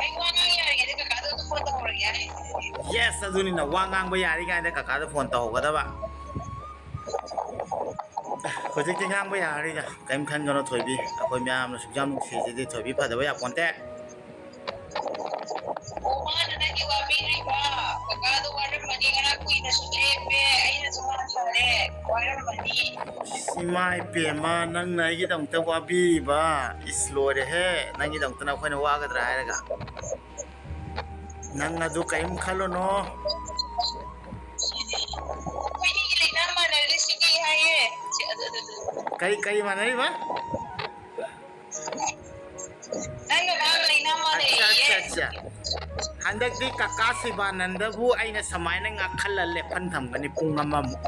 ꯑꯩ ꯋꯥ ꯉꯥꯡ ꯌꯥꯔꯤꯉꯩꯗ ꯀꯀꯥꯗꯣ ꯑꯗꯨꯝ ꯐꯣꯟ ꯇꯧꯍꯧꯔꯒꯦ ꯍꯥꯏꯔꯤꯁꯦ꯫ Yes, ꯑꯗꯨꯅꯤꯅ, ꯋꯥ ꯉꯥꯡꯕ ꯌꯥꯔꯤꯉꯩꯗ ꯀꯀꯥꯗ ꯐꯣꯟ ꯇꯧꯍꯧꯒꯗꯕ꯫ ꯍꯧꯖꯤꯛꯇꯤ ꯉꯥꯡꯕ ꯌꯥꯔꯤꯗ, ꯀꯔꯤꯝ ꯈꯟꯒꯅꯣ ꯊꯣꯏꯕꯤ꯫ ꯑꯩꯈꯣꯏ ꯃꯌꯥꯝꯅ ꯁꯨꯛ ꯌꯥꯝ ꯅꯨꯡꯁꯤꯁꯤꯗꯤ ꯊꯣꯏꯕꯤ ꯐꯗꯕ ꯌꯥꯄꯣꯟꯇꯦ꯫ ꯑꯣ, ꯃꯥꯅ ꯅꯪꯒꯤ ꯋꯥꯕꯤꯔꯤꯕ? ꯀꯀꯥꯗꯣ ꯋꯥꯔꯝꯃꯅꯤ, ꯉꯔꯥꯡ ꯀꯨꯏꯅꯁꯨ ꯂꯦꯞꯄꯦ, ꯑꯩꯅꯁꯨ ꯃꯥ ꯐꯔꯦ, ꯋꯥꯔꯝꯃꯅꯤ꯫ ꯏꯃꯥ ꯏꯄꯦꯝꯃ, ꯅꯪꯅ ꯑꯩꯒꯤꯗꯃꯛꯇ ꯋꯥꯕꯤꯔꯤꯕ? ꯏꯁ, ꯂꯣꯏꯔꯦꯍꯦ, ꯅꯪꯒꯤꯗꯃꯛꯇꯅ ꯑꯩꯈꯣꯏꯅ ꯋꯥꯒꯗ꯭ꯔꯥ ꯍꯥꯏꯔꯒ꯫ ꯅꯪ ꯑꯗꯨ ꯀꯔꯤꯝ ꯈꯜꯂꯨꯅꯣ꯫ ꯑꯩꯈꯣꯏꯅꯤꯒꯤ ꯂꯩꯅꯥ ꯃꯥꯟꯅꯔꯤꯁꯤꯗꯤ ꯍꯥꯏꯌꯦ꯫ ꯁꯤ, ꯑꯗꯨ, ꯑꯗꯨ, ꯑꯗꯨ꯫ ꯀꯔꯤ, ꯀꯔꯤ ꯃꯥꯟꯅꯔꯤꯕ? ꯅꯪꯒ ꯃꯥꯒ ꯂꯩꯅꯥ ꯑꯠꯆꯥ, ꯃꯥꯟꯅꯩꯌꯦ꯫ ꯑꯠꯆꯥ, ꯑꯠꯆꯥ꯫ ꯍꯟꯗꯛꯇꯤ ꯀꯀꯥ ꯁꯤꯕꯥꯅꯟꯗꯕꯨ ꯑꯩꯅ ꯁꯨꯃꯥꯏꯅ ꯉꯥꯛꯈꯜꯂ ꯂꯦꯞꯍꯟ ꯊꯝꯒꯅꯤ ꯄꯨꯡ ꯑꯃꯃꯨꯛ꯫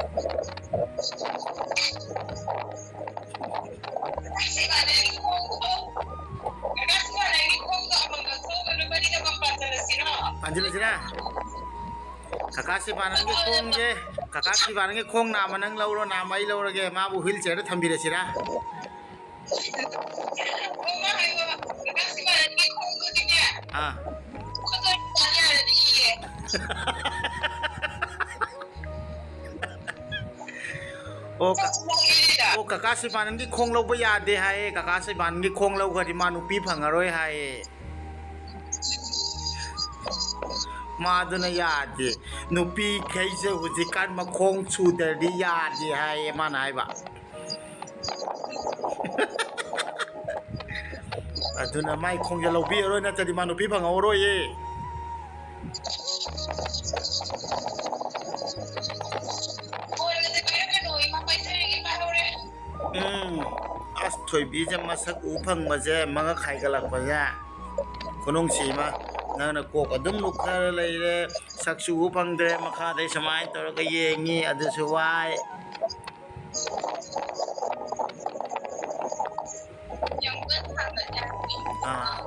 ꯀꯀꯥ ꯁꯤꯕꯥꯅꯟꯗꯒꯤ ꯈꯣꯡꯗꯣ, ꯀꯀꯥ ꯁꯤꯕꯥꯅꯟꯗꯒꯤ ꯈꯣꯡꯗꯣ ꯑꯃꯃꯝ ꯂꯧꯊꯣꯛꯑꯒ ꯅꯕꯥꯅꯤꯗ ꯃꯄꯥꯟ ꯆꯠꯂꯁꯤꯔꯣ? ꯄꯥꯟꯁꯤꯜꯂꯁꯤꯔꯥ? ꯀꯀꯥ ꯁꯤꯕꯥꯅꯟꯗꯒꯤ ꯈꯣꯡꯁꯦ, ꯀꯀꯥ ꯁꯤꯕꯥꯅꯟꯗꯒꯤ ꯈꯣꯡ ꯅꯥꯝꯃ ꯅꯪ ꯂꯧꯔꯣ, ꯅꯥꯝꯃ ꯑꯩ ꯂꯧꯔꯒꯦ, ꯃꯥꯕꯨ ꯍ꯭ꯋꯤꯜ ꯆꯤꯌꯔꯗ ꯊꯝꯕꯤꯔꯁꯤꯔꯥ? ꯑꯣ, ꯃꯥ ꯍꯥꯏꯕ, ꯀꯀꯥ ꯁꯤꯕꯥꯅꯟꯗꯒꯤ ꯈꯣꯡꯗꯨꯗꯤꯅꯦ, ꯑꯥ꯫ ꯈꯨꯠꯇ ꯑꯣꯏꯅ ꯄꯥꯟ ꯌꯥꯔꯅꯤꯌꯦ꯫ ꯑꯣ, ꯀ-, ꯑꯣ, ꯀꯀꯥ ꯁꯤꯕꯥꯅꯟꯒꯤ ꯈꯣꯡ ꯂꯧꯕ ꯌꯥꯗꯦ ꯍꯥꯏꯌꯦ꯫ ꯀꯀꯥ ꯁꯤꯕꯥꯅꯟꯒꯤ ꯈꯣꯡ ꯂꯧꯈ꯭ꯔꯗꯤ ꯃꯥ ꯅꯨꯄꯤ ꯐꯪꯉꯔꯣꯏ ꯍꯥꯏꯌꯦ꯫ ꯃꯥꯗꯨꯅ ꯌꯥꯗꯦ꯫ ꯅꯨꯄꯤꯈꯩꯁꯦ ꯍꯧꯖꯤꯛꯀꯥꯟ ꯃꯈꯣꯡ ꯁꯨꯗ꯭ꯔꯗꯤ ꯌꯥꯗꯦ ꯍꯥꯏꯌꯦ ꯃꯥꯅ ꯍꯥꯏꯕ꯫ ꯑꯗꯨꯅ ꯃꯥꯏ ꯈꯣꯡꯁꯦ ꯂꯧꯕꯤꯔꯔꯣꯏ, ꯅꯠꯇ꯭ꯔꯗꯤ ꯃꯥ ꯅꯨꯄꯤ ꯐꯪꯍꯧꯔꯣꯏꯌꯦ꯫ ꯎꯝ꯫ ꯑꯁ, ꯊꯣꯏꯕꯤꯁꯦ ꯃꯁꯛ ꯎ ꯐꯪꯕꯁꯦ, ꯃꯉꯛ ꯍꯥꯏꯒꯠꯂꯛꯄꯁꯦ, ꯈꯨꯅꯨꯡꯁꯤ ꯑꯃ꯫ ꯅꯪꯅ ꯀꯣꯛ ꯑꯗꯨꯝ ꯂꯨꯞꯊꯔ ꯂꯩꯔꯦ, ꯁꯛꯁꯨ ꯎ ꯐꯪꯗ꯭ꯔꯦ, ꯃꯈꯥꯗꯩ ꯁꯨꯃꯥꯏꯅ ꯇꯧꯔꯒ ꯌꯦꯡꯉꯤ, ꯑꯗꯨꯁꯨ ꯋꯥꯏ꯫ ꯑꯥ,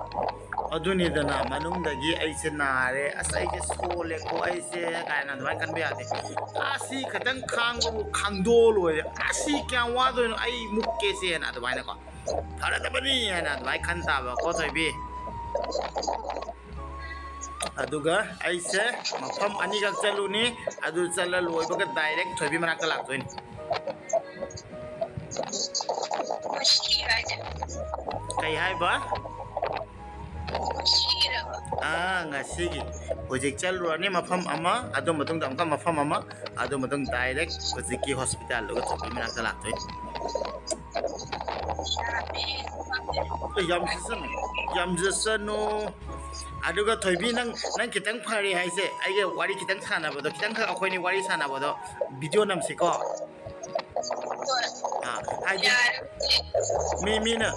ꯑꯗꯨꯅꯤꯗꯅ, ꯃꯅꯨꯡꯗꯒꯤ "ꯑꯩꯁꯦ ꯅꯥꯔꯦ, ꯑꯁ, ꯑꯩꯁꯦ ꯁꯣꯜꯂꯦꯀꯣ, ꯑꯩꯁꯦ" ꯀꯥꯏꯅ ꯑꯗꯨꯃꯥꯏꯅ ꯈꯟꯕ ꯌꯥꯗꯦ꯫ ꯑꯁꯤ ꯈꯇꯪ ꯈꯥꯡꯕꯕꯨ ꯈꯥꯡꯗꯣꯛꯑ ꯂꯣꯏꯔꯦ꯫ "ꯑꯁꯤ ꯀꯌꯥꯝ ꯋꯥꯗꯣꯏꯅꯣ, ꯑꯩ ꯃꯨꯛꯀꯦꯁꯦꯅ" ꯑꯗꯨꯃꯥꯏꯅꯀꯣ꯫ "ꯐꯔꯗꯕꯅꯤ" ꯍꯥꯏꯅ ꯑꯗꯨꯃꯥꯏꯅ ꯈꯟ ꯇꯥꯕ ꯀꯣ, ꯊꯣꯏꯕꯤ꯫ ꯑꯗꯨꯒ ꯑꯩꯁꯦ ꯃꯐꯝ ꯑꯅꯤꯈꯛ ꯆꯠꯂꯨꯅꯤ, ꯑꯗꯨ ꯆꯠꯂ ꯂꯣꯏꯕꯒ direct ꯊꯣꯏꯕꯤ ꯃꯅꯥꯛꯇ ꯂꯥꯛꯇꯣꯏꯅꯤ꯫ ꯀꯩ ꯍꯥꯏꯕ? ꯑꯥ, ꯉꯁꯤꯒꯤ꯫ ꯍꯧꯖꯤꯛ ꯆꯠꯂꯨꯔꯅꯤ ꯃꯐꯝ ꯑꯃ, ꯑꯗꯨ ꯃꯇꯨꯡꯗ ꯑꯃꯨꯛꯀ ꯃꯐꯝ ꯑꯃ, ꯑꯗꯨ ꯃꯇꯨꯡ direct ꯍꯧꯖꯤꯛꯀꯤ ꯍꯣꯁꯄꯤꯇꯥꯜꯗꯨꯒ ꯊꯣꯏꯕꯤ ꯃꯅꯥꯛꯇ ꯂꯥꯛꯇꯣꯏꯅꯤ꯫ ꯑꯦ, ꯌꯥꯝ ꯆꯠꯁꯅꯨ, ꯌꯥꯝ ꯆꯠꯁꯅꯨ꯫ ꯑꯗꯨꯒ ꯊꯣꯏꯕꯤ, ꯅꯪ, ꯅꯪ ꯈꯤꯇꯪ ꯐꯔꯦ ꯍꯥꯏꯁꯦ, ꯑꯩꯒ ꯋꯥꯔꯤ ꯈꯤꯇꯪ ꯁꯥꯟꯅꯕꯗꯣ, ꯈꯤꯇꯪꯈꯛ ꯑꯩꯈꯣꯏꯅꯤ ꯋꯥꯔꯤ ꯁꯥꯟꯅꯕꯗꯣ video ꯅꯝꯁꯤꯀꯣ꯫ ꯑꯥ, ꯍꯥꯏꯗꯤ ꯃꯤ, ꯃꯤꯅ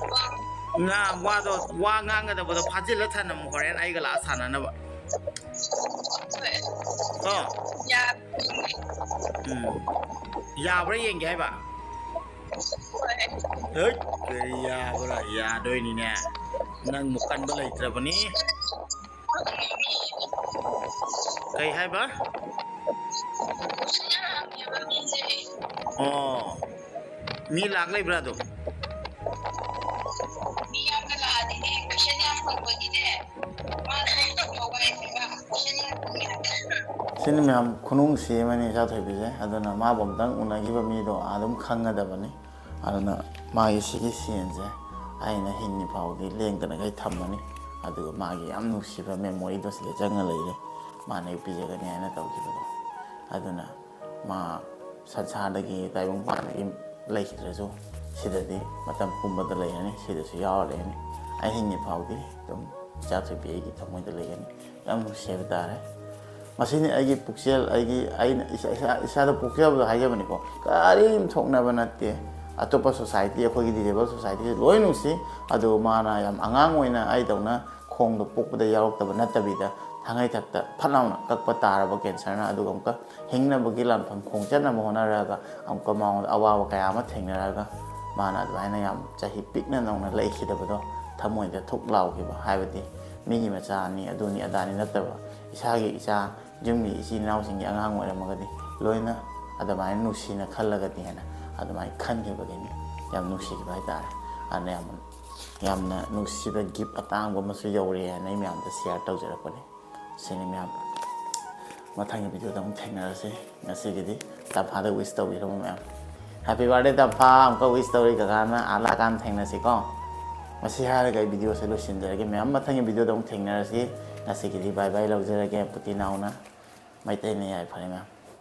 ꯉꯥ-, ꯋꯥꯗꯣ, ꯋꯥ ꯉꯥꯡꯒꯗꯕꯗꯣ ꯐꯥꯖꯤꯜꯂ ꯊꯅꯝꯃꯨ, ꯍꯣꯔꯦꯟ ꯑꯩꯒ ꯂꯥꯛꯑ ꯁꯥꯟꯅꯅꯕ꯫ ꯀꯣ? ꯎꯝ꯫ ꯌꯥꯕ꯭ꯔꯥ ꯌꯦꯡꯒꯦ ꯍꯥꯏꯕ? ꯍꯦꯠ, ꯀꯔꯤ ꯌꯥꯕ꯭ꯔꯥ? ꯌꯥꯗꯣꯏꯅꯤꯅꯦ꯫ ꯅꯪꯕꯨ ꯀꯟꯕ ꯂꯩꯇ꯭ꯔꯕꯅꯤ꯫ ꯀꯩ ꯍꯥꯏꯕ? ꯑꯣ, ꯃꯤ ꯂꯥꯛ ꯂꯩꯕ꯭ꯔꯥ ꯑꯗꯨꯝ? ꯃꯤ ꯌꯥꯝꯅ ꯂꯥꯛꯑꯗꯤꯅꯦ, question ꯌꯥꯝ ꯍꯪꯕꯒꯤꯅꯦ, ꯃꯥꯅ ꯍꯦꯛꯇ ꯇꯧꯕ ꯍꯥꯏꯁꯦ, ꯃꯥ question ꯌꯥꯝ ꯍꯪꯉꯦ ꯍꯥꯏꯕ꯫ ꯁꯤꯅ ꯃꯌꯥꯝ ꯈꯨꯅꯨꯡꯁꯤ ꯑꯃꯅꯤ ꯏꯆꯥ ꯊꯣꯏꯕꯤꯁꯦ꯫ ꯑꯗꯨꯅ ꯃꯥꯕꯨ ꯑꯝꯇꯪ ꯎꯅꯈꯤꯕ ꯃꯤꯗꯣ ꯑꯗꯨꯝ ꯈꯪꯒꯗꯕꯅꯤ꯫ ꯑꯗꯨꯅ ꯃꯥꯒꯤ ꯁꯤꯒꯤ ꯁꯦꯟꯁꯦ ꯑꯩꯅ ꯍꯤꯡꯉꯤ ꯐꯥꯎꯗꯤ ꯂꯦꯡꯗꯅꯈꯩ ꯊꯝꯃꯅꯤ꯫ ꯑꯗꯨꯒ ꯃꯥꯒꯤ ꯌꯥꯝ ꯅꯨꯡꯁꯤꯕ memoryꯗꯣ ꯁꯤꯗ ꯆꯪꯉ ꯂꯩꯔꯦ꯫ ꯃꯥꯅ ꯑꯩ ꯄꯤꯖꯒꯅꯤ ꯍꯥꯏꯅ ꯇꯧꯈꯤꯕꯗꯣ꯫ ꯑꯗꯨꯅ ꯃꯥ ꯁꯪꯁꯥꯔꯗꯒꯤ, ꯇꯥꯏꯕꯪꯄꯥꯟꯗꯒꯤ ꯂꯩꯈꯤꯗ꯭ꯔꯁꯨ, ꯁꯤꯗꯗꯤ ꯃꯇꯝ ꯄꯨꯝꯕꯗ ꯂꯩꯔꯅꯤ, ꯁꯤꯗꯁꯨ ꯌꯥꯎꯔ ꯂꯩꯔꯅꯤ꯫ ꯑꯩ ꯍꯤꯡꯉꯤ ꯐꯥꯎꯗꯤ ꯑꯗꯨꯝ ꯏꯆꯥ ꯊꯣꯏꯕꯤ ꯑꯩꯒꯤ ꯊꯃꯣꯏꯗ ꯂꯩꯒꯅꯤ꯫ ꯌꯥꯝ ꯅꯨꯡꯁꯤ ꯍꯥꯏꯕ ꯇꯥꯔꯦ꯫ ꯃꯁꯤꯅꯤ ꯑꯩꯒꯤ ꯄꯨꯛꯆꯦꯜ, ꯑꯩꯒꯤ, ꯑꯩꯅ ꯏꯁꯥ, ꯏꯁꯥ, ꯏꯁꯥꯗ ꯄꯣꯛꯆꯕꯗꯣ ꯍꯥꯏꯖꯕꯅꯤꯀꯣ꯫ ꯀꯔꯤꯝ ꯊꯣꯛꯅꯕ ꯅꯠꯇꯦ꯫ ꯑꯇꯣꯞꯄ society, ꯑꯩꯈꯣꯏꯒꯤ disable society ꯁꯦ ꯂꯣꯏ ꯅꯨꯡꯁꯤ꯫ ꯑꯗꯨ ꯃꯥꯅ ꯌꯥꯝ ꯑꯉꯥꯡ ꯑꯣꯏꯅ ꯑꯩꯗꯧꯅ ꯈꯣꯡꯗꯣ ꯄꯣꯛꯄꯗ ꯌꯥꯎꯔꯛꯇꯕ ꯅꯠꯇꯕꯤꯗ, ꯊꯥꯡꯉꯩ ꯊꯛꯇ ꯐꯠ ꯂꯥꯎꯅ ꯀꯛꯄ ꯇꯥꯔꯕ cancer ꯅ, ꯑꯗꯨꯒ ꯑꯃꯨꯛꯀ ꯍꯤꯡꯅꯕꯒꯤ ꯂꯥꯟꯐꯝ ꯈꯣꯡ ꯆꯠꯅꯕ ꯍꯣꯠꯅꯔꯒ ꯑꯃꯨꯛꯀ ꯃꯉꯣꯟꯗ ꯑꯋꯥꯕ ꯀꯌꯥ ꯑꯃ ꯊꯦꯡꯅꯔꯒ, ꯃꯥꯅ ꯑꯗꯨꯃꯥꯏꯅ ꯌꯥꯝ ꯆꯍꯤ ꯄꯤꯛꯅ ꯅꯧꯅ ꯂꯩꯈꯤꯗꯕꯗꯣ ꯊꯃꯣꯏꯗ ꯊꯨꯛ ꯂꯥꯎꯈꯤꯕ, ꯍꯥꯏꯕꯗꯤ ꯃꯤꯒꯤ ꯃꯆꯥꯅꯤ, ꯑꯗꯨꯅꯤ ꯑꯗꯥꯅꯤ ꯅꯠꯇꯕ, ꯏꯁꯥꯒꯤ ꯏꯆꯥ, ꯌꯨꯝꯒꯤ ꯏꯆꯤꯟ ꯏꯅꯥꯎꯁꯤꯡꯒꯤ ꯑꯉꯥꯡ ꯑꯣꯏꯔꯝꯃꯒꯗꯤ ꯂꯣꯏꯅ ꯑꯗꯨꯃꯥꯏꯅ ꯅꯨꯡꯁꯤꯅ ꯈꯜꯂꯒꯗꯤ ꯍꯥꯏꯅ ꯑꯗꯨꯃꯥꯏꯅ ꯈꯟꯈꯤꯕꯒꯤꯅꯤ꯫ ꯌꯥꯝ ꯅꯨꯡꯁꯤꯈꯤꯕ ꯍꯥꯏꯇꯥꯔꯦ꯫ ꯑꯗꯨꯅ ꯌꯥꯝ, ꯌꯥꯝꯅ ꯅꯨꯡꯁꯤꯕ gift ꯑꯇꯥꯡꯕ ꯑꯃꯁꯨ ꯌꯧꯔꯦ ꯍꯥꯏꯅ ꯑꯩ ꯃꯌꯥꯝꯗ share ꯇꯧꯖꯔꯛꯄꯅꯤ꯫ ꯁꯤꯅꯤ ꯃꯌꯥꯝ꯫ ꯃꯊꯪꯒꯤ video ꯗ ꯑꯃꯨꯛ ꯊꯦꯡꯅꯔꯁꯤ꯫ ꯉꯁꯤꯒꯤꯗꯤ ꯇꯝꯐꯥꯗ wish ꯇꯧꯕꯤꯔꯝꯃꯣ ꯃꯌꯥꯝ꯫ Happy birthday ꯇꯝꯐꯥ, ꯑꯃꯨꯛꯀ wish ꯇꯧꯔꯤ ꯀꯀꯥꯅ, ꯑꯥ ꯂꯥꯛꯀꯥꯟꯗ ꯊꯦꯡꯅꯁꯤꯀꯣ꯫ ꯃꯁꯤ ꯍꯥꯏꯔꯒ ꯑꯩ video ꯁꯦ ꯂꯣꯏꯁꯤꯟꯖꯔꯒꯦ ꯃꯌꯥꯝ, ꯃꯊꯪꯒꯤ video ꯗ ꯑꯃꯨꯛ ꯊꯦꯡꯅꯔꯁꯤ꯫ ꯉꯁꯤꯒꯤꯗꯤ bye bye ꯂꯧꯖꯔꯒꯦ ꯄꯨꯇꯤ ꯅꯥꯎꯅ꯫ ꯃꯩꯇꯩꯅ ꯌꯥꯏꯐꯔꯦ ꯃꯌꯥꯝ꯫